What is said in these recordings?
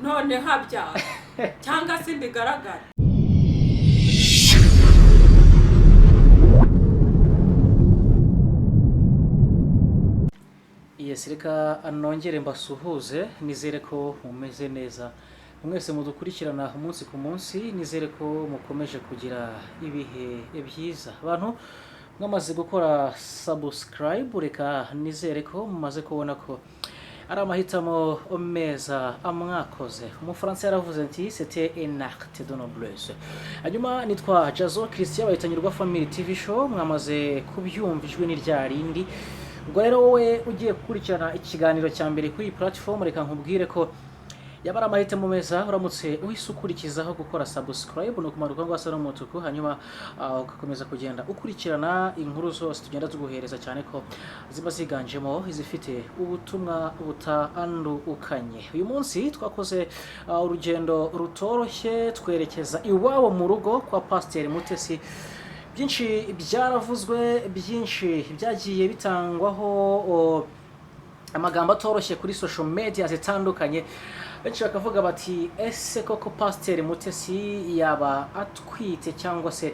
None habyara cyangwa se mbigaragara. Yes, reka nongere mbasuhuze, nizere ko mumeze neza mwese mudukurikirana umunsi ku munsi, nizere ko mukomeje kugira ibihe byiza. Abantu mwamaze gukora subscribe, reka nizere ko mumaze kubona ko ari amahitamo meza mwakoze. Umufaransa yaravuze ati: "C'était un acte de noblesse." Hanyuma nitwa Jazo Christian, bayitanyurwa Family TV Show, mwamaze kubyumva, ijwi ni rya rindi. Ubwo rero wowe ugiye gukurikirana ikiganiro cya mbere kuri iyi platform, reka nkubwire ko yaba ari amahitamo meza uramutse uhise ukurikizaho gukora subscribe, ni ukumanuka ngo hasa n'umutuku, hanyuma ugakomeza kugenda ukurikirana inkuru zose tugenda tuguhereza, cyane ko ziba ziganjemo izifite ubutumwa butandukanye. Uyu munsi twakoze urugendo rutoroshye, twerekeza iwabo mu rugo kwa Pasiteri Mutesi. Byinshi byaravuzwe, byinshi byagiye bitangwaho amagambo atoroshye kuri social media zitandukanye. Benshi bakavuga bati: "Ese koko Pasiteri Mutesi yaba atwite cyangwa se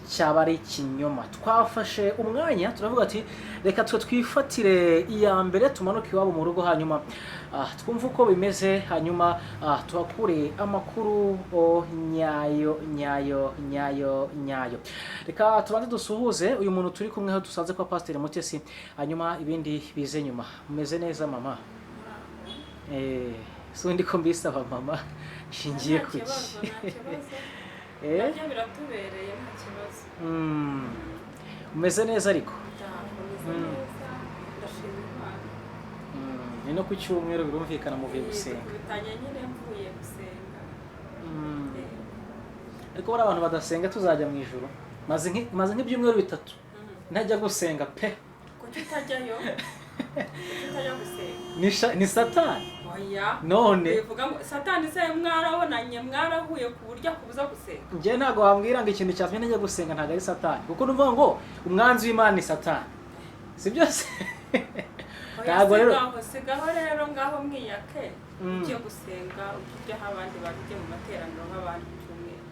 cyaba ari ikinyoma?" Twafashe umwanya turavuga ati: "Reka twe twifatire iya mbere, tumanuke iwabo mu rugo, hanyuma twumve uko bimeze, hanyuma tuhakure amakuru nyayo nyayo nyayo nyayo." Reka tubanze dusuhuze uyu muntu turi kumwe aho dusanze kwa Pasiteri Mutesi, hanyuma ibindi bize nyuma. Mumeze neza, mama? Si undi ko mbisaba mama, nshingiye Nta ku kibazo, ki? nta kibazo. Eh? Nabyo biratubereye, nta kibazo. Umeze neza ariko? Ndakomeza neza, ndashima Imana. Ni no ku cyumweru, birumvikana muvuye gusenga. Dukubitanye nyine mvuye gusenga. Ariko bariya abantu badasenga tuzajya mu ijuru? Maze nk'ibyumweru 3 ntajya gusenga pe. Kuki utajyayo? Kuki utajya gusenga? Ni Satani. Oya. None Bivuga ngo Satani se mwarabonanye, mwarahuye ku buryo akubuza gusenga? Njye ntabwo wambwira ngo ikintu cyatumye ntajya gusenga ntabwo ari Satani, kuko nuvuga ngo umwanzi w'Imana ni Satani, si byose? Oya, Ntabwo rero sigaho, sigaho rero, ngaho mwiyake. Ujye gusenga, ujye ujya aho abandi bari, ujye mu materaniro nk'abandi ku cyumweru.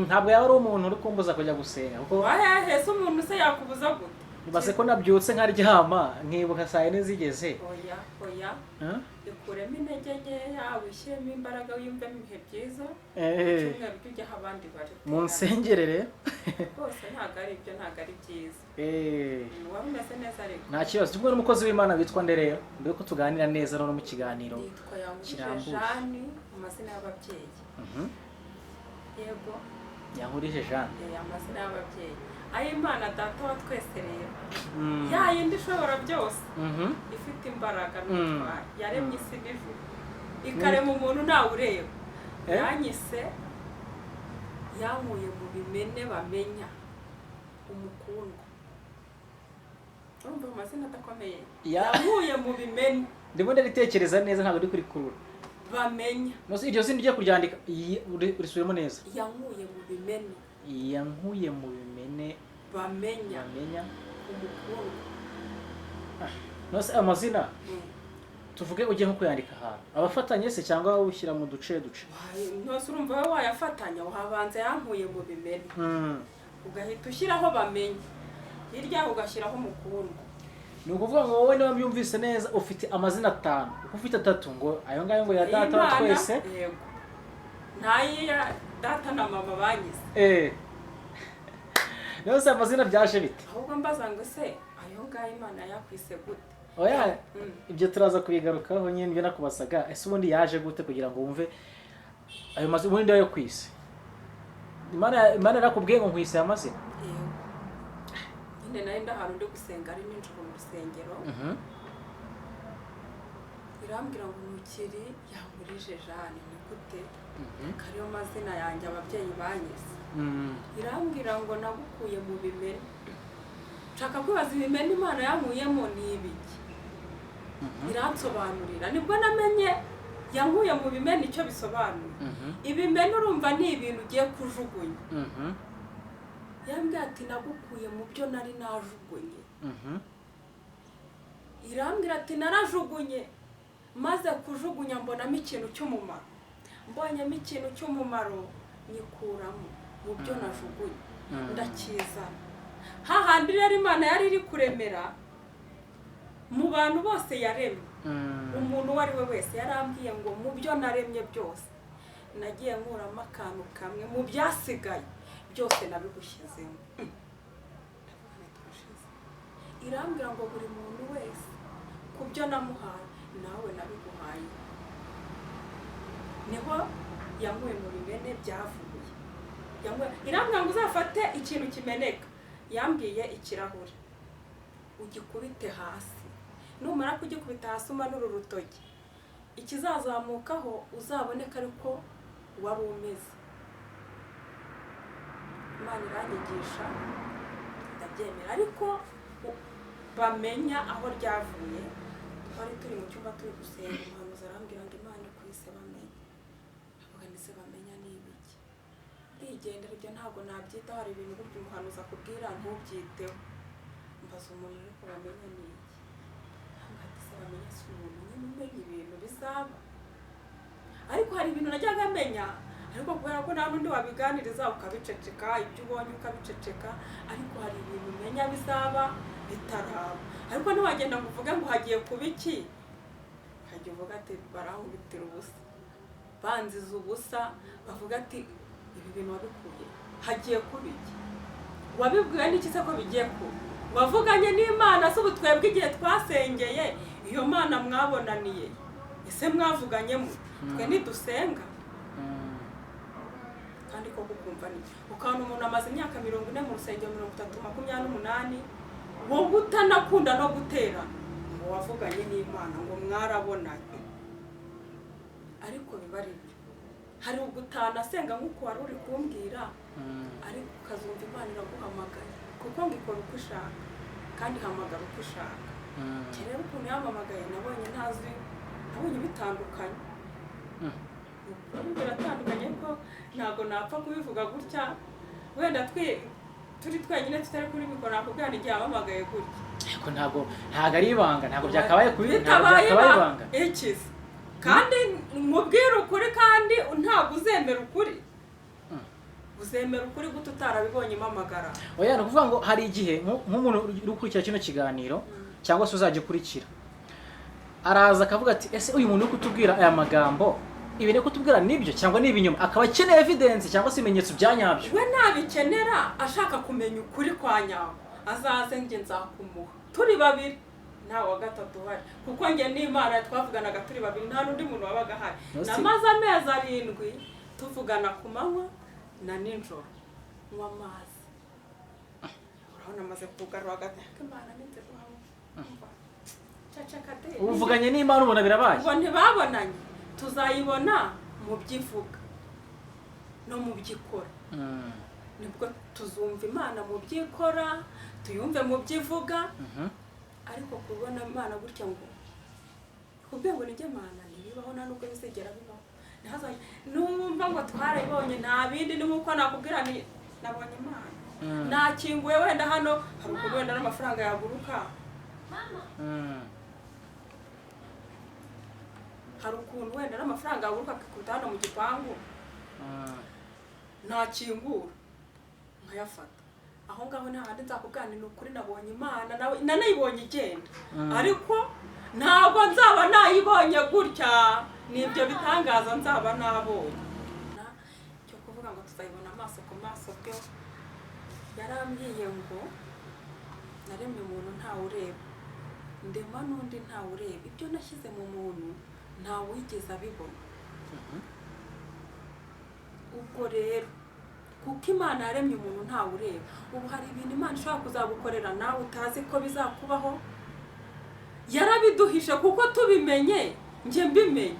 Ntabwo yaba ari umuntu uri kumbuza kujya gusenga, kuko Wahehe se, umuntu se yakubuza gute? Nibaze ko nabyutse nkaryama, nkibuka saa 4 zigeze. Oya, oya. Huh? Ikuremo intege nkeya, wishyiremo imbaraga, wiyumvemo ibihe byiza. Cyumweru ujye ujya aho abandi bari. Mu nsengere rero. Rwose ntabwo ari ibyo, ntabwo ari byiza. Wari umeze neza ariko? Nta kibazo. Turi kumwe n'umukozi w'Imana witwa nde rero, mbere yuko tuganira neza no mu kiganiro Yitwa Yankurije kirambuye? Jeanne, amazina y'ababyeyi. Yego. Yankurije Jeanne. Amazina y'ababyeyi, ay'Imana Data wa twese rero, ya yindi ishobora byose, ifite imbaraga n'ubutwari, yaremye isi n'ijuru, ikarema umuntu ntawe ureba. Eh? Yanyise, yankuye mu bimene bamenya umukundwa. Urumva amazina adakomeye? Yankuye mu bimene. Ndimo ndaritekereza neza, ntabwo ndi kurikurura. Bamenya. Nose iryo zina ugiye kuryandika, urisubiremo neza. Yankuye mu bimene. Yankuye mu bimene. Bamenya. Bamenya. Umukundwa. Nose amazina tuvuge ujye nko kuyandika ahantu abafatanye se, cyangwa ushyira mu duce duce? Ntose urumva wowe wayafatanya? Wabanza yankuye mu bimene, ugahita ushyiraho bamenya, hirya yaho ugashyiraho umukundwa. Ni ukuvuga ngo wowe, niba mbyumvise neza, ufite amazina atanu, kuko ufite atatu, ngo ayo ngayo ngo ya Data wa Imana, twese. Yego, ntayiya data na mama banyize. Nose amazina byaje bite? Ahubwo mbaza ngo se ayo ngayo Imana yakwise gute? Oya. Ibyo turaza kubigarukaho nyine. Ibyo nakubazaga, ese ubundi yaje gute kugira ngo wumve ayo mazina? Ubundi ayo kwise Imana yarakubwiye ngo nkwise aya mazina? Yego nyine, nari ndahantu ndi gusenga, ari nijoro mu rusengero, irambwira ngo ntukiri Yankurije Jeanne. Ni gute kariyo mazina yanjye ababyeyi banyize? Irambwira ngo nagukuye mu bimene. Nshaka kwibaza ibimene Imana yankuyemo ni ibiki. Iransobanurira, nibwo namenye yankuye mu bimene icyo bisobanuye. Ibimene urumva ni ibintu ugiye kujugunya. Yambwiye ati: "Nagukuye mu byo nari najugunye." Irambwira ati: "Narajugunye, maze kujugunya mbonamo ikintu cy'umumaro." Mbonyemo ikintu cy'umumaro nyikuramo mu byo najugunye, ndakizana hahandi. Rero Imana yari iri kuremera mu bantu bose yaremye, umuntu uwo ari we wese. Yarambwiye ngo mu byo naremye byose nagiye nkuramo akantu kamwe, mu byasigaye byose nabigushyizemo. Ndavuga nti turashize. Irambwira ngo buri muntu wese ku byo namuhaye, nawe nabiguhaye. Niho yankuye mu bimene byavuye. Irambwira ngo uzafate ikintu kimeneka, yambwiye ikirahure, ugikubite hasi. Numara kugikubita hasi, umanure urutoki, ikizazamukaho uzaboneka ariko wari umeze. Imana iranyigisha, ndabyemera. Ariko bamenya aho ryavuye, twari turi mu cyumba turi gusenga, umuhanuzi arambwira ngo Imana ikwise Bamenya. Ndavuga nti se Bamenya ni ibiki? Ndigendera, ibyo ntabwo nabyitaho. Hari ibintu burya umuhanuzi akubwira ntubyiteho. Mbaza umuntu, ariko Bamenya ni iki? Ntabwo ati se Bamenya si umuntu nyine umenya ibintu bizaba. Ariko hari ibintu najyaga menya, ariko kubera ko nta n'undi wabiganiriza, ukabiceceka, ibyo ubonye ukabiceceka. Ariko hari ibintu umenya bizaba bitaraba, ariko ntiwagenda ngo uvuge ngo hagiye kuba iki. Ukajya uvuga ati barankubitira ubusa, banziza ubusa, bavuga ati ibi bintu wabikuye, hagiye kuba iki, wabibwiwe n'iki se ko bigiye kuba? Wavuganye n'Imana se? Ubu twebwe igihe twasengeye, iyo Mana mwabonaniye ese? Mwavuganye mu twe ntidusenga? Kandi koko ukumva ni ukabona umuntu amaze imyaka 40 mu rusengero, 30, 28, wowe utanakunda no gutera, ngo wavuganye n'Imana, ngo mwarabonanye. Ariko biba ari byo, hari ugutana asenga nk'uko wari uri kumbwira, ariko ukazumva Imana iraguhamagaye, kuko ngo ikora uko ishaka kandi ihamagara uko ishaka. Njye rero ukuntu yampamagaye, nabonye ntazi, nabonye bitandukanye. Biratandukanye ko ntabwo napfa kubivuga gutya. Wenda twe turi twenyine tutari kuri mikoro, nakubwira igihe yampamagaye gutya. Ariko ntabwo ari ibanga, ntabwo byakabaye kubi, ntabwo bitabaye byakabaye ibanga. Ikize kandi mubwire ukuri, kandi ntabwo uzemera ukuri. Uzemera ukuri gute utarabibonye impamagara? Oya, ni ukuvuga ngo hari igihe nk'umuntu uri gukurikira kino kiganiro cyangwa se uzajya ukurikira, araza akavuga ati ese uyu muntu uri kutubwira aya magambo, ibi ari kutubwira nibyo cyangwa ni ibinyoma? Akaba akeneye evidence cyangwa se ibimenyetso bya nyabyo. We nabikenera, ashaka kumenya ukuri kwa nyako, azaze, njye nzakumuha turi babiri, nta wa gatatu uhari, kuko njye n'Imana twavuganaga turi babiri, nta n'undi muntu wabaga ahari. Namaze amezi 7 tuvugana ku manywa na nijoro, nywa amazi. Urabona amaze kugarura hagati, ariko Imana ninze. Ceceka de. Uvuganye n'Imana ubona birabaye. Ngo ntibabonanye, tuzayibona mu byo ivuga no mu byo ikora. Nibwo tuzumva Imana mu byo ikora, tuyumve mu byo ivuga. Ariko kubona Imana gutya ngo kubwira ngo nijye Mana, ntibibaho, nta nubwo bizigera bibaho. Numva ngo twarayibonye, nta bindi, ni nk'uko nakubwira ni nabonye Imana. Nakinguye wenda hano hari ukuntu wenda n'amafaranga yaguruka. Hari ukuntu wenda n'amafaranga yaguruka akikubita hano mu gipangu. Nakingura nkayafata aho ngaho, nta handi nzakubwira ni ukuri nabonye Imana, nawe nanayibonye igenda. Ariko ntabwo nzaba nayibonye gutya, ni ibyo bitangaza nzaba nabonye. Cyo kuvuga ngo tuzayibona amaso ku maso byo, yarambwiye ngo naremye umuntu ntawe ureba, ndema n'undi ntawe ureba, ibyo nashyize mu muntu ntawe wigeze abibona. Ubwo rero kuko Imana yaremye umuntu ntawe ureba, ubu hari ibintu Imana ishobora kuzagukorera nawe utazi ko bizakubaho. Yarabiduhishe kuko tubimenye, njye mbimenye,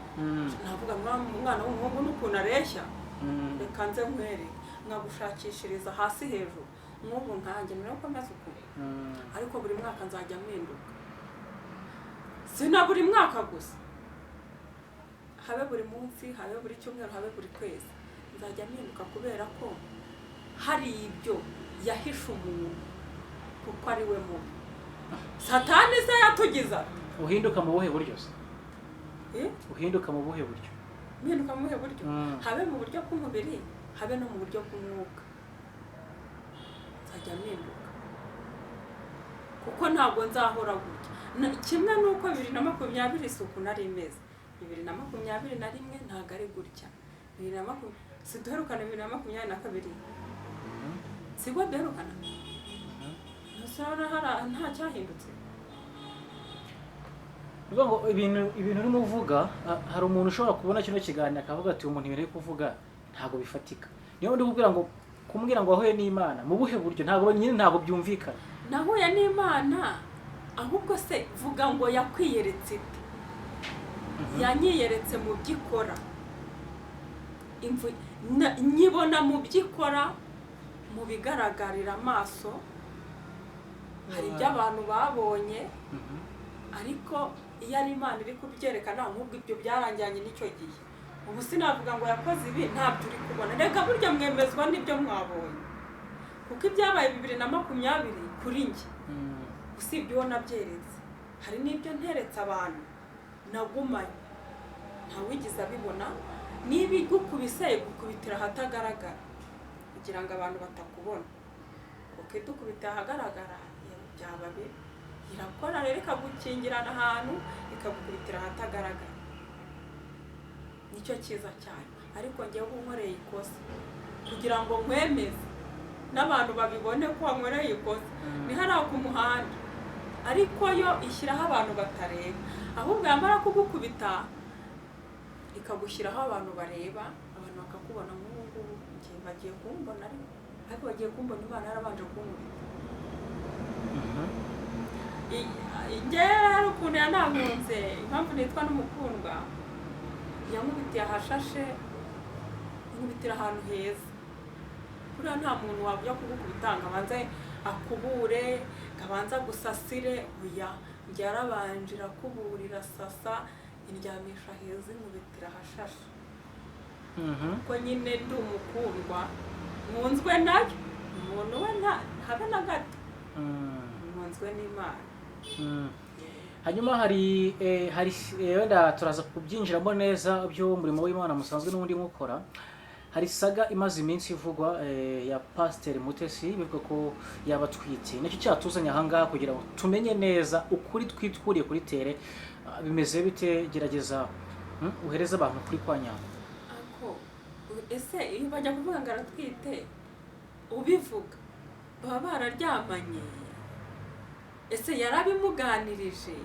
navuga ngo umwana w'umuhungu n'ukuntu areshya, reka nze nkwereke, nkagushakishiriza hasi hejuru. Nk'ubu nkanjye murebe ko meze ukuntu, ariko buri mwaka nzajya mpinduka. Sina buri mwaka gusa, habe buri munsi, habe buri cyumweru, habe buri kwezi, nzajya mpinduka, kubera ko hari ibyo yahishe umuntu kuko ari we mubi. Satani se yatugize ate? Uhinduka mu buhe buryo se? Eh? Uhinduka mu buhe buryo? Mpinduka mu buhe buryo? Habe mu buryo bw'umubiri, habe no mu buryo bw'umwuka, nzajya mpinduka, kuko ntabwo nzahora gutya. Kimwe n'uko 2020 isuku nari imeze, 2021 ntabwo ari gutya. Bibiri na makumyabiri, si duherukana 2022? Sibwo duherukana? Ntuse urabona nta cyahindutse? Ni ukuvuga ngo ibintu urimo uvuga, hari umuntu ushobora kubona kino kiganiro akavuga ati: "Umuntu ibintu ari kuvuga ntabwo bifatika." Niyo ndi kubwira ngo kumbwira ngo wahuye n'Imana mu buhe buryo, ntabwo nyine, ntabwo byumvikana. Nahuye n'Imana, ahubwo se vuga ngo yakwiyeretse ite? Yanyiyeretse mu byo ikora. Nyibona mu byo ikora, mu bigaragarira amaso. Hari ibyo abantu babonye, ariko iyo ari Imana iri kubyerekana, nk'ubwo ibyo byarangiranye n'icyo gihe. Ubu sinavuga ngo yakoze ibi, ntabyo uri kubona. Reka, burya mwemezwa n'ibyo mwabonye, kuko ibyabaye 2020 kuri njye, usibye uwo nabyeretse, hari n'ibyo nteretse abantu nagumanye, ntawigeze abibona. Niba igukubise, igukubitira ahatagaragara kugira ngo abantu batakubona, kuko idukubita ahagaragara byaba bibi. Irakora rero ikagukingirana ahantu, ikagukubitira ahatagaragara, nicyo cyiza cyayo. Ariko njyewe uba unkoreye ikosa, kugira ngo nkwemeze n'abantu babibone ko wankoreye ikosa, ni hariya ku muhanda. Ariko yo ishyiraho abantu batareba, ahubwo yamara kugukubita ikagushyiraho abantu bareba, abantu bakakubona. Nk'ubu ngubu njye bagiye kumbona, ariko bagiye kumbona Imana yarabanje kunkubita. Njyewe hari ukuntu yanankunze, impamvu nitwa n'umukundwa, yankubitiye ahashashe, inkubitira ahantu heza. Buriya nta muntu wajya kugukubita ngo abanze akubure, ngo abanze agusasire. Oya, njye yarabanje irakubura, irasasa, indyamisha heza, inkubitira ahashashe, ko nyine ndi umukundwa, nkunzwe nayo. Umuntu we nta habe na gato, nkunzwe n'Imana. Hanyuma hari wenda turaza kubyinjiramo neza by'umurimo w'Imana musanzwe n'ubundi mukora. Hari saga imaze iminsi ivugwa ya Pasiteri Mutesi, bivuga ko yaba atwite. Nicyo cyatuzanye ahangaha kugira ngo tumenye neza ukuri twitwuriye kuri terrain. Bimeze bite? Gerageza uhereze abantu kuri kwa nyako. Ako ese iyo bajya kuvuga ngo aratwite, ubivuga baba bararyamanye? Ese yarabimuganirije?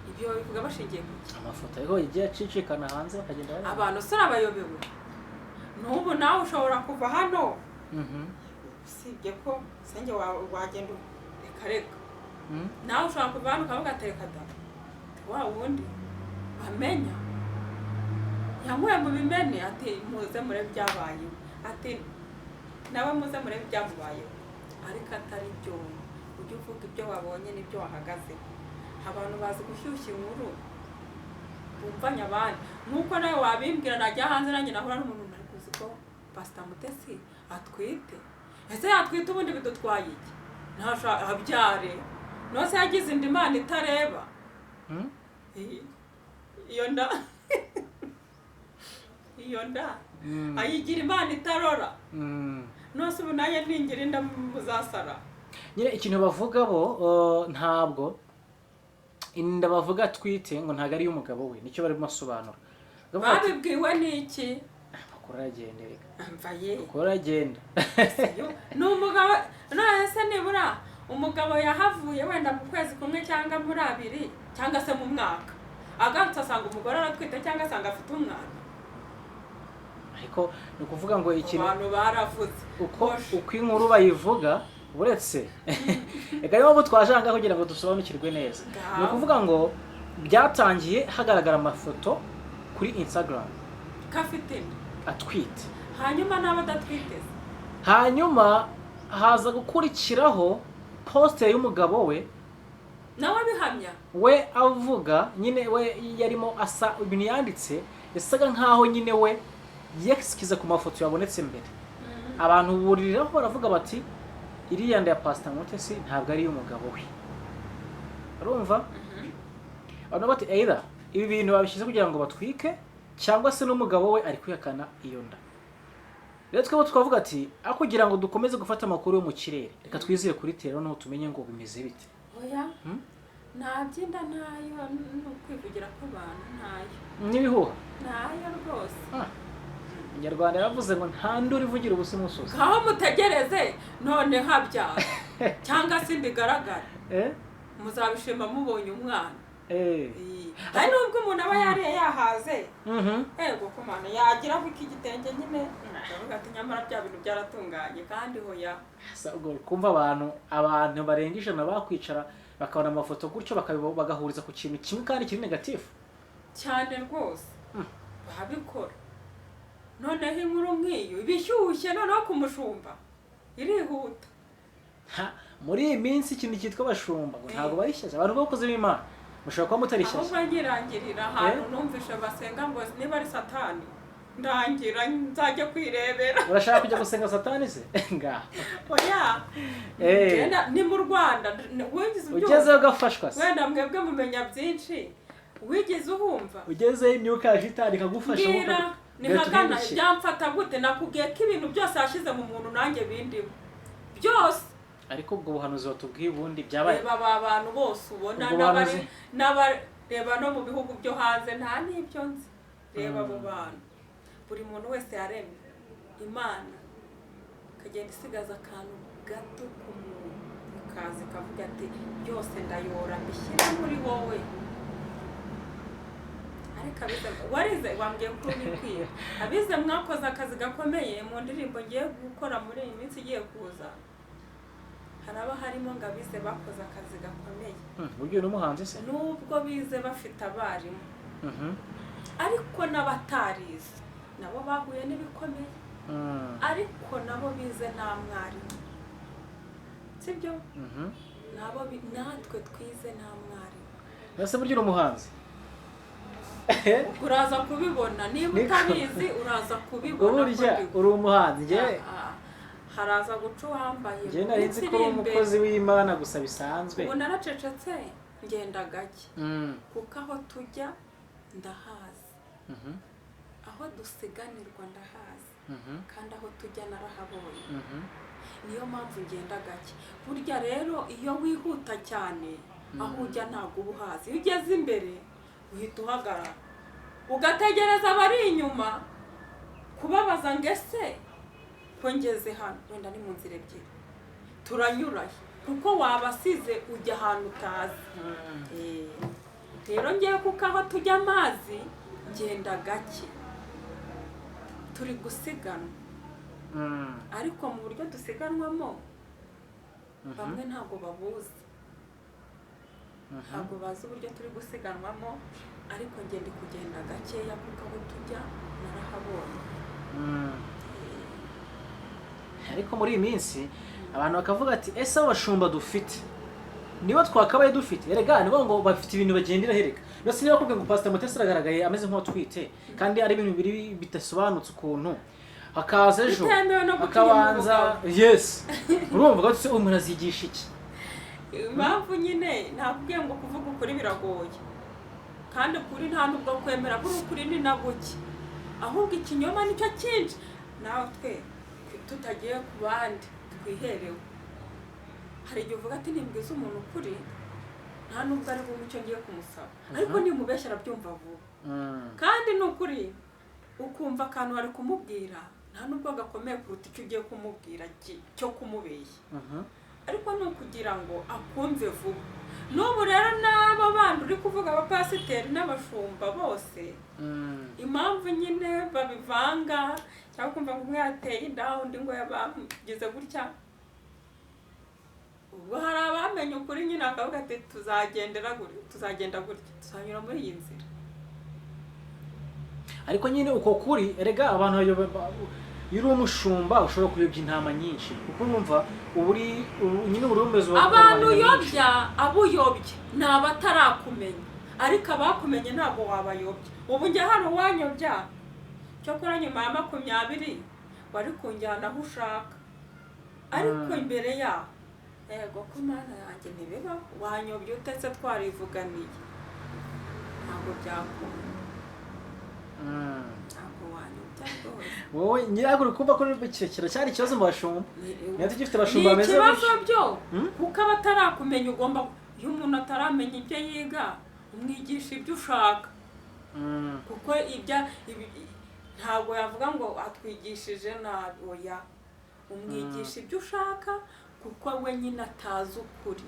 Ibyo babivuga bashingiye ku ki? Amafoto ariko yagiye acicikana hanze, bakagenda bareba. Abantu se urabayobewe? N'ubu nawe ushobora kuva hano, usibye ko senge wagenda reka reka, nawe ushobora kuva hano ukavuga ati: "Reka da, wa wundi bamenya yankuye mu bimene." Ati: "Muze murebe ibyabayeho." Ati: "Nawe muze murebe ibyamubayeho." Ariko atari byo. Ujye uvuga ibyo wabonye n'ibyo wahagazeho. Abantu bazi gushyushya inkuru bumvanye abandi, nk'uko nawe wabimbwira, najya hanze nanjye nahura n'umuntu: "Nari kuzi ko Pasita Mutesi atwite." Ese yatwite ubundi bidutwaye iki? Ntasha abyare nose yagize inda Imana itareba. Iyo nda ayigira Imana itarora. Nose ubu nanjye ningira inda muzasara? Nyine ikintu bavuga bo, ntabwo inda bavuga atwite ngo ntabwo ari iy'umugabo we, nicyo barimo basobanura. Bavuga bati, Babibwiwe n'iki? Amakuru aragenda reka. Mva ye! Amakuru aragenda. Ni umugabo none se nibura umugabo yahavuye wenda mu kwezi kumwe cyangwa muri abiri cyangwa se mu mwaka, agarutse asanga umugore aratwite cyangwa asanga afite umwana? Ariko ni ukuvuga ngo ikintu Abantu baravuze. uko inkuru bayivuga, uretse reka, niyo mpamvu twaje aha ngaha kugira ngo dusobanukirwe neza. Ni ukuvuga ngo byatangiye hagaragara amafoto kuri Instagram Ko afite inda. atwite. Hanyuma n'aba adatwite se? Hanyuma haza gukurikiraho post y'umugabo we. Nawe abihamya. We avuga nyine, we yarimo asa ibintu yanditse yasaga nkaho nyine we yexcusa ku mafoto yabonetse mbere. Abantu buriraho baravuga bati: "Iriya nda ya Pastor Mutesi ntabwo ari iy'umugabo we." Urumva, abantu bati: "Either ibi bintu babishyize kugira ngo batwike, Cyangwa se n'umugabo we ari kwihakana iyo nda. Rero twebwe twavuga ati aho kugira ngo dukomeze gufata amakuru yo mu kirere, reka twizire kuri terrain noneho tumenye ngo bimeze bite. Oya. Hmm? Nta by'inda, ntayo, ni ukwivugira kw'abantu, ntayo. N'ibihuha. Ntayo rwose. Ah. Umunyarwanda yaravuze ngo nta nduru ivugira ubusa imusozi. Ngaho mutegereze none habyara cyangwa se mbigaragara. Eh? Muzabishima mubonye umwana. Eh. Hari n'ubwo umuntu aba yariye yahaze. Ego kumana yagira ko igitenge nyine akavuga ati nyamara bya bintu byaratunganye, kandi hoya. Sa- ubwo kumva abantu barenga 100 bakwicara bakabona amafoto gutyo, bagahuriza ku kintu kimwe kandi kiri negative. Cyane rwose. Babikora noneho inkuru nk'iyo iba ishyushye, noneho ku mushumba irihuta. Ha, muri iyi minsi ikintu cyitwa abashumba ngo ntabwo bari shyashya. Abantu b'abakozi b'Imana mushobora kuba mutari Ahubwo shyashya. nkirangirira ahantu numvishe basenga ngo niba ari Satani, ndangira nzajya kwirebera. Urashaka kujya gusenga Satani se ngaha? Oya. Ni mu Rwanda, wigeze ubyumva? Ugezeyo ugafashwa se? Wenda mwebwe mumenya byinshi, wigeze uhumva? Ugezeyo imyuka ya shitani ikagufasha. Mbwira. Ugahita Nihagana. uhindukira. Byamfata gute? Nakubwiye ko ibintu byose yashyize mu muntu nanjye bindimo byose. Ariko ubwo buhanuzi batubwiye ubundi byabaye. Reba aba bantu bose ubona Ubwo n'abari buhanuzi- n'abareba no mu bihugu byo hanze, nta n'ibyo nzi. Reba abo bantu, buri muntu wese yaremye Imana ikagenda isigaza akantu gato ku muntu, ikaza ikavuga ati byose ndayora mbishyire muri wowe. Ariko abize, warize, wambwiye ko ubikwiye, abize mwakoze akazi gakomeye. Mu ndirimbo ngiye gukora muri iyi minsi igiye kuza haraba harimo ngo abize bakoze akazi gakomeye. Burya uri n'umuhanzi se? Nubwo bize bafite abarimu, ariko n'abatarize nabo bahuye n'ibikomeye. Ariko nabo bize nta mwarimu, sibyo? Nabo natwe twize nta mwarimu. Ese burya uri umuhanzi? Ubwo uraza kubibona niba Niko. utabizi, uraza Ubwo kubibona ko burya ndiwe. uri umuhanzi njye? Ah, haraza guca uwambaye Njye mu nari minsi nzi ko iri uri imbere. umukozi w'Imana gusa bisanzwe. Ubu naracecetse, ngenda gake, kuko aho tujya ndahazi, aho dusiganirwa ndahazi, kandi aho tujya narahabonye. Niyo mpamvu ngenda gake. Burya rero iyo wihuta cyane, aho ujya ntabwo uba uhazi. Iyo ugeze imbere uhita uhagarara, ugategereza abari inyuma, kubabaza ngo ese ko ngeze hano, wenda ni mu nzira ebyiri, turanyurahe? Kuko wabasize ujya ahantu utazi. Rero ngewe kuko aho tujya amazi, ngenda gake. Turi gusiganwa, ariko mu buryo dusiganwamo bamwe ntabwo babuzi. Ntabwo bazi uburyo turi gusiganwamo, ariko ngenda kugenda gakeya kuko aho tujya narahabonye. Ariko muri iyi minsi abantu bakavuga ati ese abashumba dufite nibo twakabaye dufite? Erega nibo ngo bafite ibintu bagendera hereka. Mbese niba bakubwiye ngo Pastor Mutesi aragaragaye ameze nk'uwatwite, kandi ari ibintu biri bidasobanutse ukuntu, hakaza ejo Bitemewe no gutinya hakabanza umugabo. Yes, urumva ko se umuntu azigisha iki? Impamvu nyine nakubwiye ngo kuvuga ukuri biragoye, kandi ukuri nta nubwo kwemera buri ukuri ni na guke, ahubwo ikinyoma nicyo cyinshi. Natwe tutagiye ku bandi twiherewe, hari igihe uvuga ati nimbwiza umuntu ukuri nta nubwo ari bumve icyo ngiye kumusaba, ariko nimubeshya arabyumva vuba. Kandi ni ukuri, ukumva akantu bari kumubwira nta nubwo gakomeye kuruta icyo ugiye kumubwira cyo kumubeshya. Ariko ni ukugira ngo akumve vuba. N'ubu rero n'abo bandi uri kuvuga, abapasiteri n'abashumba bose, impamvu nyine babivanga cyangwa kumva ngo umwe yateye inda, undi ngo yabagize gutya, ubwo hari abamenye ukuri nyine akavuga ati tuzagendera gutya, tuzagenda gutya, tuzanyura muri iyi nzira. Ariko nyine uko kuri, erega abantu iyo uri umushumba ushobora kuyobya intama nyinshi, kuko urumva uba uri nyine uri umeze Abantu rubanda nyamwinshi. uyobya, abo uyobya ni abatarakumenya, ariko abakumenye ntabwo wabayobya. Ubu njye hari uwanyobya? Cyokora nyuma ya 20 wari kunjyana aho ushaka, ariko imbere yaho, yego ko Mana yanjye, ntibibaho. Wanyobya utetse twarivuganiye? Ntabwo byakunda. Wowe nyirakuru kumva ko kirekire cyari ikibazo mu bashumba. Niba tugifite abashumba Ni bameze ikibazo gutyo. byo, kuko aba atarakumenya. Ugomba, iyo umuntu ataramenya ibyo yiga, umwigisha ibyo ushaka, kuko ibya ntabwo yavuga ngo atwigishije nabi. Oya, umwigisha ibyo ushaka, kuko we nyine atazi ukuri.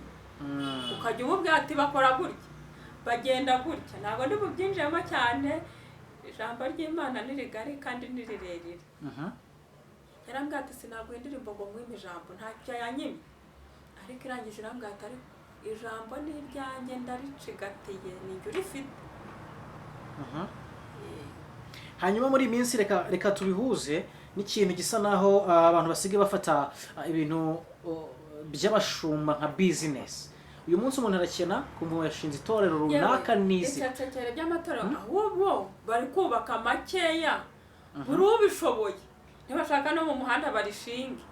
Ukajya umubwira ati bakora gutya, bagenda gutya. Ntabwo ndi bubyinjiremo cyane, ijambo ry'Imana ni rigari kandi ni rirerire. Yarambwira ati sinaguha indirimbo ngo nkwime ijambo. Ntacyo yanyimye, ariko irangije irambwira ati ariko ijambo ni iryanjye, ndaricigatiye, ni njye urifite. Hanyuma muri iyi minsi reka tubihuze n'ikintu gisa naho abantu basigaye bafata ibintu by'abashumba nka business. Uyu munsi umuntu arakena, kumva yashinze itorero runaka n'izi Icecekere by'amatorero, ahubwo bari kubaka makeya, buri ubishoboye ntibashaka no mu muhanda barishinge.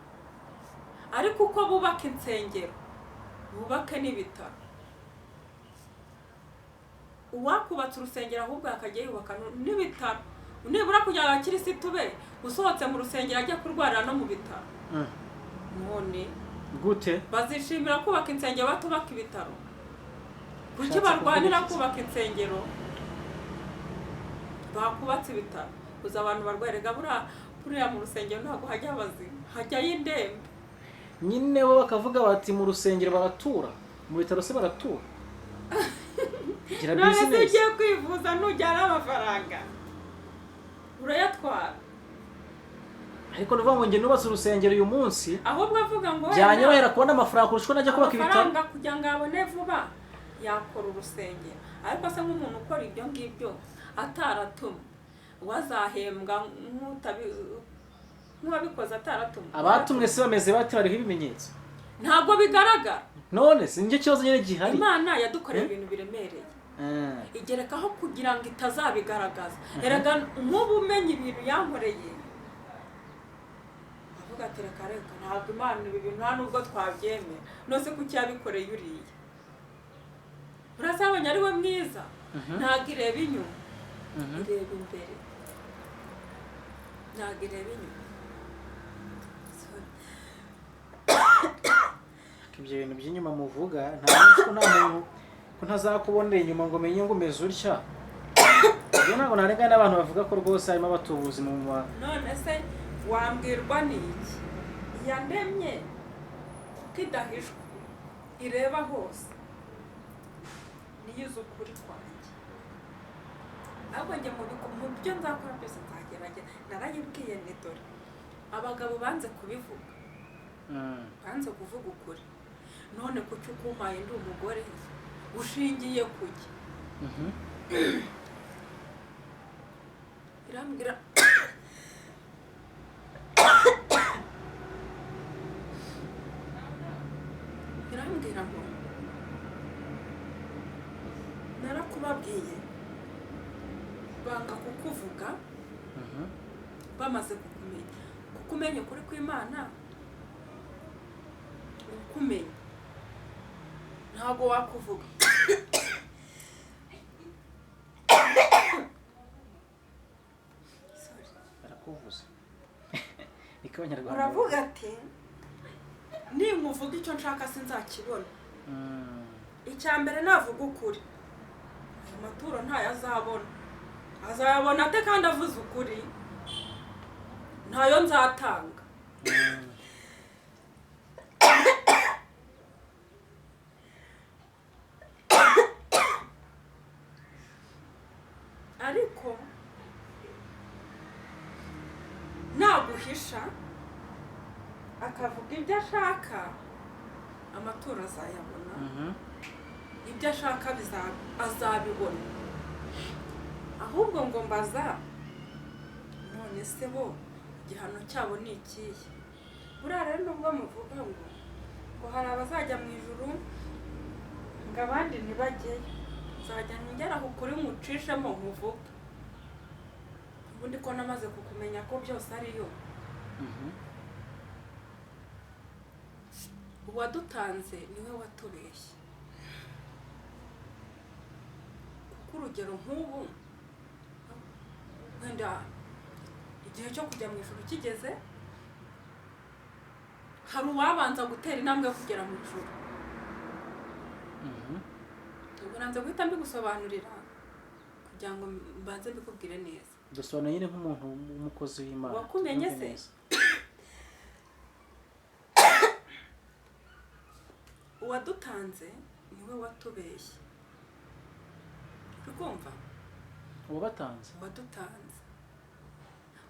Ariko uko bubaka insengero, bubake n'ibitaro. Uwakubatse urusengero ahubwo akajya yubaka n'ibitaro, nibura kugira ngo abakirisitu be usohotse mu rusengero ajye kurwarira no mu bitaro. None Gute? bazishimira kubaka insengero batubaka ibitaro? Kuki Ushatse barwanira kuvuga iki? kubaka insengero, bakubatse ibitaro? Uzi abantu barwaye rega, buriya mu rusengero ntabwo hajya abazima, hajyayo indembe. Nyine bo bakavuga bati mu rusengero baratura, mu bitaro se baratura? Gira None se business. ugiye kwivuza ntujyana amafaranga, urayatwara. Ariko nuvuga ngo njye nubatse urusengero uyu munsi, Ahubwo avuga ngo wenda byanyorohera kubona amafaranga kurusha uko najya kubaka ibitaro. Amafaranga kugira ngo abone vuba yakora urusengero. Ariko se nk'umuntu ukora ibyo ngibyo ataratumwe, wazahembwa nk'uwabikoze ataratumwe? Abatumwe se bameze bate? Bariho ibimenyetso? Ntabwo bigaragara. None si nicyo kibazo nyine gihari? Imana yadukoreye ibintu biremereye, igerekaho kugira ngo itazabigaragaza. Erega nk'ubu umenya ibintu yankoreye, avuga ati reka reka, ntabwo Imana ibi bintu nta nubwo twabyemera. None se kuki yabikoreye uriya? Urazabonye ari we mwiza. Ntabwo ireba inyuma, ireba imbere. Ntabwo ireba inyuma. Sorry. Ibyo bintu by'inyuma muvuga, nta munsi ko nta muntu ko ntazakubonera inyuma ngo menye ngo umeze utya. Ibyo ntabwo narengana n'abantu bavuga ko rwose harimo abatubuzi mu ma None se wambwirwa n'iki? Iyandemye kuko idahishwa, ireba hose, niyo izi ukuri kwanjye. Ahubwo njye mu byo nzakora byose nzagerageza. Narayibwiye ni dore abagabo banze kubivuga, banze kuvuga ukuri. None kuki ukumpaye ndi umugore ushingiye kuki? Irambwira ngo narakubabwiye banga kukuvuga. Bamaze kukumenya, kuko umenya ukuri kw'Imana, ukumenya ntabwo wakuvuga. Sorry. Barakuvuza, niko Abanyarwanda Uravuga ati ninkuvuga icyo nshaka sinzakibona. Icya mbere, navuga ukuri, ayo maturo ntayo azabona. Azayabona ate kandi avuze ukuri? Ntayo nzatanga. Ariko naguhisha akavuga ibyo ashaka, amaturo azayabona. Ibyo ashaka azabibona. Ahubwo ngo mbaza, none se bo igihano cyabo ni ikihe? Buriya rero nubwo muvuga ngo hari abazajya mu ijuru, ngo abandi ntibajyeyo, nzajya ngera aho ukuri mucishemo nkuvuge. Ubundi ko namaze kukumenya ko byose ariyo. Uwadutanze niwe watubeshye, kuko urugero nk'ubu wenda Igihe cyo kujya mu ijuru kigeze, hari uwabanza gutera intambwe yo kugera mu ijuru. Ubwo nanze guhita mbigusobanurira kugira ngo mbanze mbikubwire neza. Dusobanura nyine nk'umuntu w'umukozi w'Imana. Wakumenye tubyumve se? neza. Uwadutanze niwe watubeshye, uri kumva? Uwabatanze? Uwadutanze.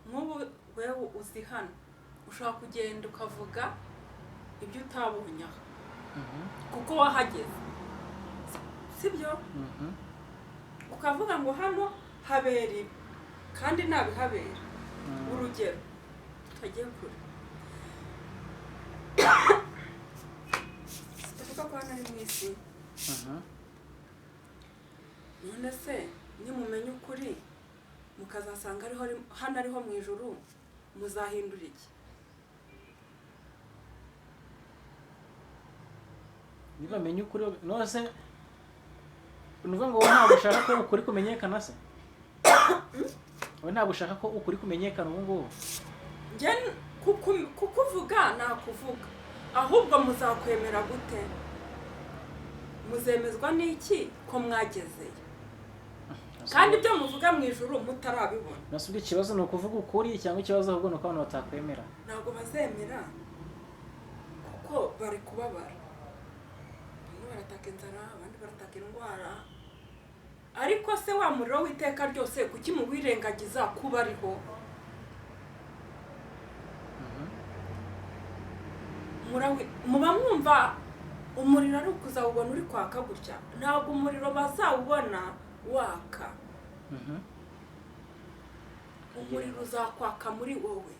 Nk'ubu wewe uzi hano ushobora kugenda ukavuga ibyo utabonye aha kuko wahageze, sibyo? Ukavuga ngo hano habera ibi kandi ntabihabera. Urugero tutagiye kure, tuvuga ko hano ari mu isi. None se nimumenya ukuri mukazasanga ariho hano ariho mu ijuru, muzahindura iki? Nibamenya ukuri, none se ni ukuvuga ngo wowe ntabwo ushaka ko ukuri kumenyekana se? Wowe ntabwo ushaka ko ukuri kumenyekana ubu ngubu? Njye kukuvuga nakuvuga, ahubwo muzakwemera gute? Muzemezwa n'iki ko mwagezeyo kandi ibyo muvuga mu ijuru mutarabibona? Nase ubwo ikibazo ni ukuvuga ukuri, cyangwa ikibazo ahubwo ni uko abantu batakwemera? Ntabwo bazemera kuko bari kubabara. Bamwe barataka inzara, abandi barataka indwara. Ariko se wa muriro w'iteka ryose kuki muwirengagiza kuba ariho? Muba mwumva umuriro ari ukuzawubona uri kwaka gutya? Ntabwo umuriro bazawubona waka. Umuriro uzakwaka muri wowe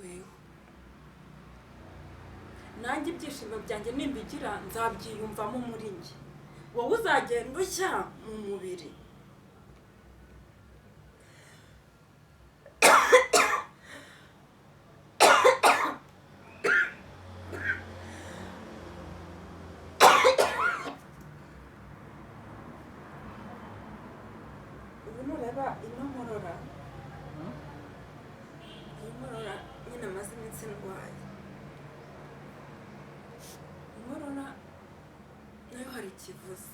wewe. Nanjye ibyishimo byanjye nimbigira nzabyiyumvamo muri njye, wowe uzagenda ushya mu mubiri. Ubu nureba ino nkorora, iyi nkorora nyine amaze iminsi ndwaye inkorora, nayo hari ikivuze.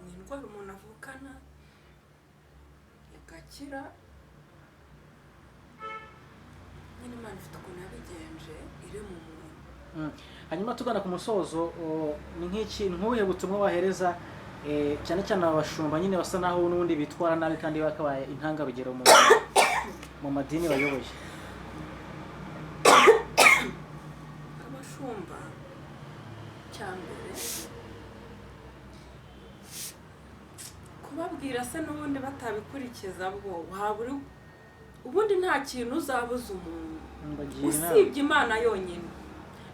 Ni indwara umuntu avukana igakira nyine, Imana ifite ukuntu yabigenje iri mu muntu. Hanyuma tugana ku musozo, ni nk'iki, nk'ubuhe butumwa wahereza cyane cyane aba bashumba nyine basa naho n'ubundi bitwara nabi kandi bakabaye intangarugero mu madini bayoboye? Abashumba, cya mbere kubabwira se n'ubundi batabikurikiza, bwo waba uri ubundi nta kintu uzabuza umuntu Mbagira inama. usibye Imana yonyine.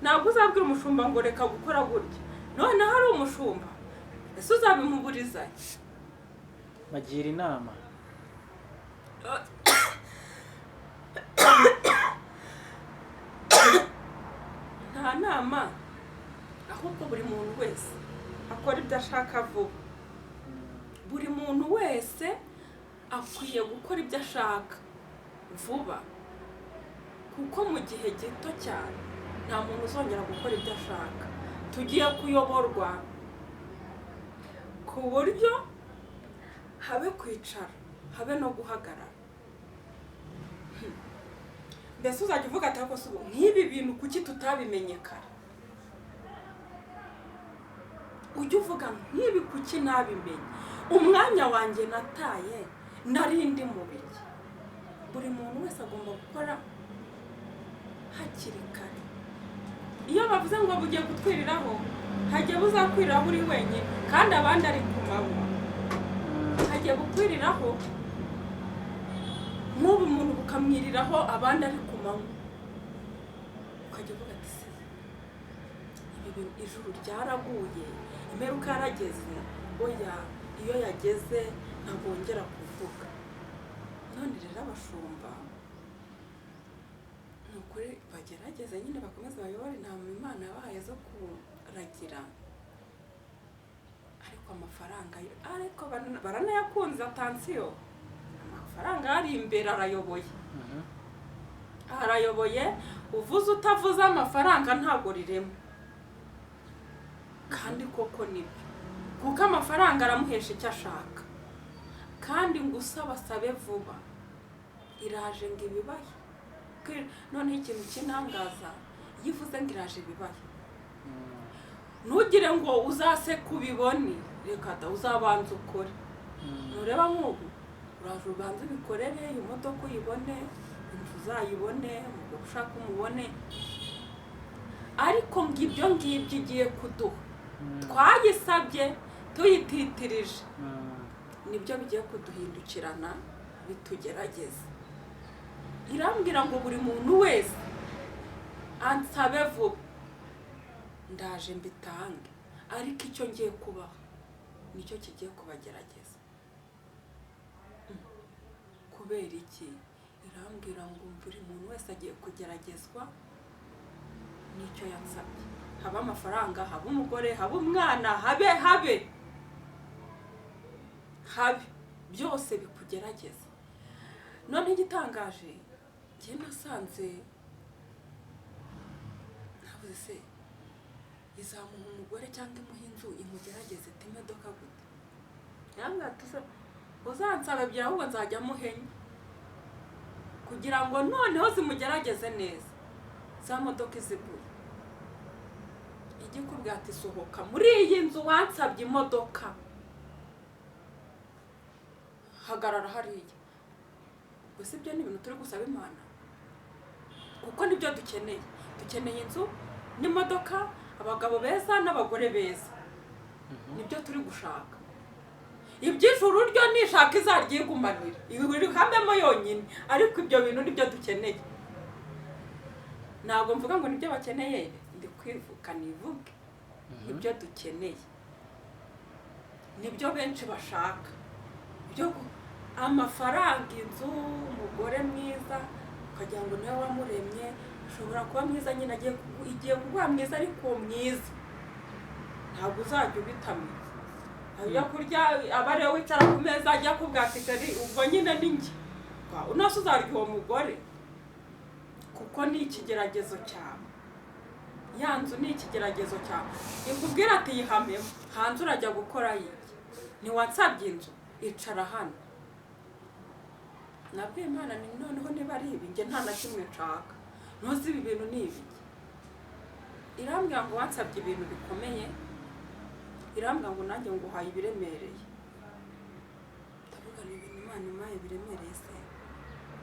Ntabwo uzabwira umushumba ngo reka gukora gutya, noneho ari umushumba, ese uzabimuburiza? Bagira inama. Nta nama, ahubwo buri muntu wese akora ibyo ashaka vuba. Buri muntu wese akwiye gukora ibyo ashaka vuba, kuko mu gihe gito cyane nta muntu uzongera gukora ibyo ashaka. Tugiye kuyoborwa ku buryo habe kwicara habe no guhagarara. Mbese uzajya uvuga ati ariko se ubu nk'ibi bintu kuki tutabimenye kare? Ujya uvuga nk'ibi kuki nabimenye? Umwanya wanjye nataye nari ndi mu biki? Buri muntu wese agomba gukora hakiri kare. Iyo bavuze ngo bugiye kutwiriraho, hagiye buzakwiriraho uri wenyine kandi abandi ari ku manywa. Hagiye gukwiriraho nk'ubu umuntu bukamwiriraho abandi ari ku manywa, ukajya uvuga ati se ibi bintu ijuru ryaraguye, imperuka yarageze. Oya, iyo yageze ntabwo wongera kuvuga. None rero abashumba ni ukuri. Ukuri bagerageze nyine bakomeze bayobore intama Imana yabahaye zo kuragira, ariko amafaranga yo, ariko baranayakunze. Attention, amafaranga ari imbere arayoboye. Arayoboye, uvuze utavuze amafaranga ntabwo rirema. Kandi koko nibyo, kuko amafaranga aramuhesha icyo ashaka. Kandi ngo usaba asabe vuba, iraje ngo ibibahe. Noneho ikintu cy'intangaza, iyo ivuze ngo iraje ibibahe, ntugire ngo uzase kubibone, reka da, uzabanza ukore. Nureba nk'ubu uraje ubanze ubikorere, imodoka uyibone, inzu uzayibone, umugabo ushaka umubone, ariko ngo ibyo ngibyo igiye kuduha twayisabye tuyititirije, nibyo bigiye kuduhindukirana bitugerageza. Irambwira ngo buri muntu wese ansabe vuba, ndaje mbitange, ariko icyo ngiye kubaha nicyo kigiye kubagerageza. Kubera iki? Irambwira ngo buri muntu wese agiye kugeragezwa n'icyo yansabye, haba amafaranga, haba umugore, haba umwana, habe habe habe byose bikugerageza. None igitangaje, njye nasanze navuze se izamuha umugore cyangwa imuha inzu imugerageze iti imodoka gute? Yambwira ati uzansaba ebyiri, ahubwo nzajya muhenya kugira ngo noneho zimugerageze neza. Za modoka izigura, ijya ikubwira ati sohoka muri iyi nzu, wansabye imodoka, hagarara hariya. Gusa ibyo ni ibintu turi gusaba Imana, kuko nibyo dukeneye. Dukeneye inzu n'imodoka, abagabo beza n'abagore beza, nibyo turi gushaka. Iby'ijuru ryo nishaka izaryigumanira irihamemo yonyine, ariko ibyo bintu nibyo dukeneye. Ntabwo mvuga ngo nibyo bakeneye, ndi kwivuka nivuge ibyo dukeneye nibyo benshi bashaka, byo amafaranga, inzu, umugore mwiza, ukagira ngo niwe wamuremye. Ashobora kuba mwiza nyine, igiye kuguha mwiza, ariko uwo mwiza ntabwo uzajya ubitamira. Ajya kurya aba ariwe wicara ku meza, ajya kubwira ati chéri, ubwo nyine ni njye. Unase uzarya uwo mugore, kuko ni ikigeragezo cyawe. Ya nzu ni ikigeragezo cyawe, ikubwira ati yihamemo, hanze urajya gukora iki? Ntiwansabye inzu? Icara hano. Nabwiye Imana ni noneho niba ari ibi, njye nta na kimwe nshaka, ntuzi ibi bintu ni ibiki. Irambwira ngo wansabye ibintu bikomeye, irambwira ngo nanjye nguhaye ibiremereye. Ndavuga ni ibintu Imana impaye biremereye se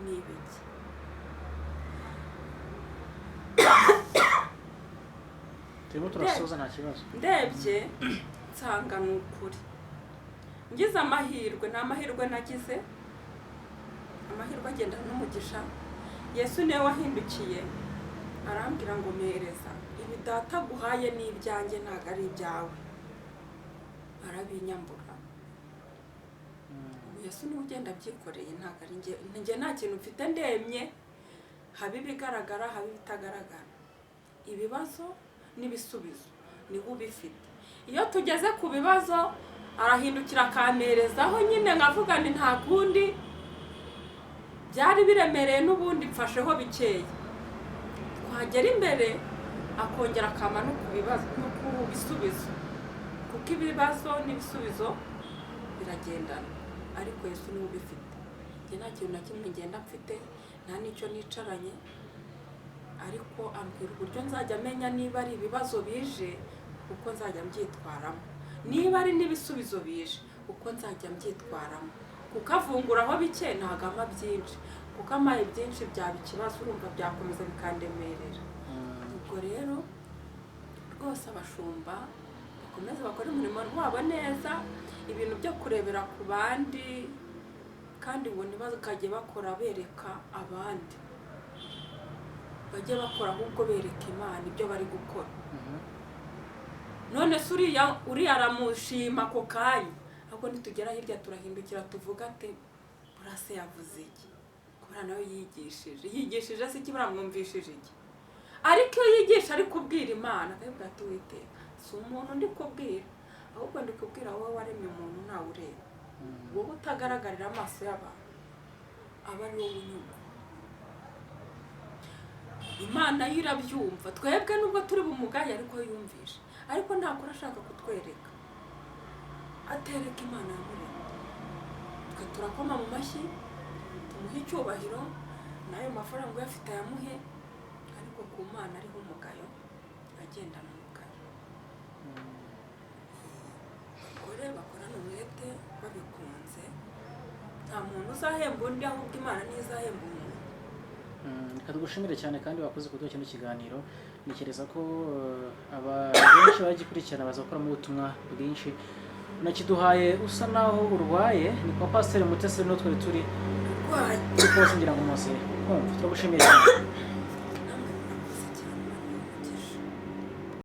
ni ibiki? Turimo turasoza, nta kibazo. Ndebye nsanga ni ukuri, ngize amahirwe, ni amahirwe nagize, amahirwe agendana n'umugisha. Yesu niwe wahindukiye arambwira ngo mpereza ibi Data aguhaye, ni ibyanjye, ntabwo ari ibyawe. Arabinyambura. Ubu Yesu niwe ugenda abyikoreye, ntabwo ari njye. Njye nta kintu mfite, ndemye, haba ibigaragara, haba ibitagaragara, ibibazo n'ibisubizo niwe ubifite. Iyo tugeze ku bibazo arahindukira akamperezaho nyine, nkavuga ni nta kundi, byari biremereye n'ubundi mfasheho bikeya. Twagera imbere akongera akama no ku bibazo no ku bisubizo, kuko ibibazo n'ibisubizo biragendana, ariko Yesu niwe ubifite. Njye nta kintu na kimwe ngenda mfite, nta n'icyo nicaranye, ariko ambwira uburyo nzajya menya niba ari ibibazo bije uko nzajya mbyitwaramo, niba ari n'ibisubizo bije uko nzajya mbyitwaramo, kuko avunguraho bike ntabwo ampa byinshi, kuko amaye byinshi byaba ikibazo, urumva byakomeza bikandemerera. Ubwo rero rwose abashumba bakomeze bakore umurimo wabo neza, ibintu byo kurebera ku bandi, kandi ngo ntibakajye bakora bereka abandi, bajye bakora ahubwo bereka Imana ibyo bari gukora. None se uriya aramushima ako kanya, ahubwo nitugera hirya turahindukira tuvuga ati burase yavuze iki? Ko Buriya nawe yigishije, yigishije se iki? Buriya mwumvishije iki? Ariko iyo yigisha ari kubwira Imana, akayibwira ati: "Uwiteka, si umuntu ndi kubwira, ahubwo ndi kubwira wowe waremye umuntu ntawe ureba, wowe utagaragarira amaso y'abantu, aba ari wowe unyumva." Imana yo irabyumva. Twebwe nubwo turi bumugaye, ariko yumvishe, ariko ntakora ashaka kutwereka, atereka Imana yamuremye. Twe turakoma mu mashyi, tumuhe icyubahiro, n'ayo mafaranga uyafite ayamuhe, ariko ku Mana ariho umugayo, agendana umugayo. Bakore, bakorane umwete babikunze. Nta muntu uzahemba undi, ahubwo Imana niyo izahemba umuntu. Reka tugushimire cyane kandi wakoze kuduha kino kiganiro. Ntekereza ko abantu benshi bagikurikirana bazakuramo ubutumwa bwinshi. Unakiduhaye usa naho urwaye. Ni kwa Pasiteri Mutesi niho twari turi, urwaye. Ariko bose ngira ngo muze kumva. Turagushimiye cyane.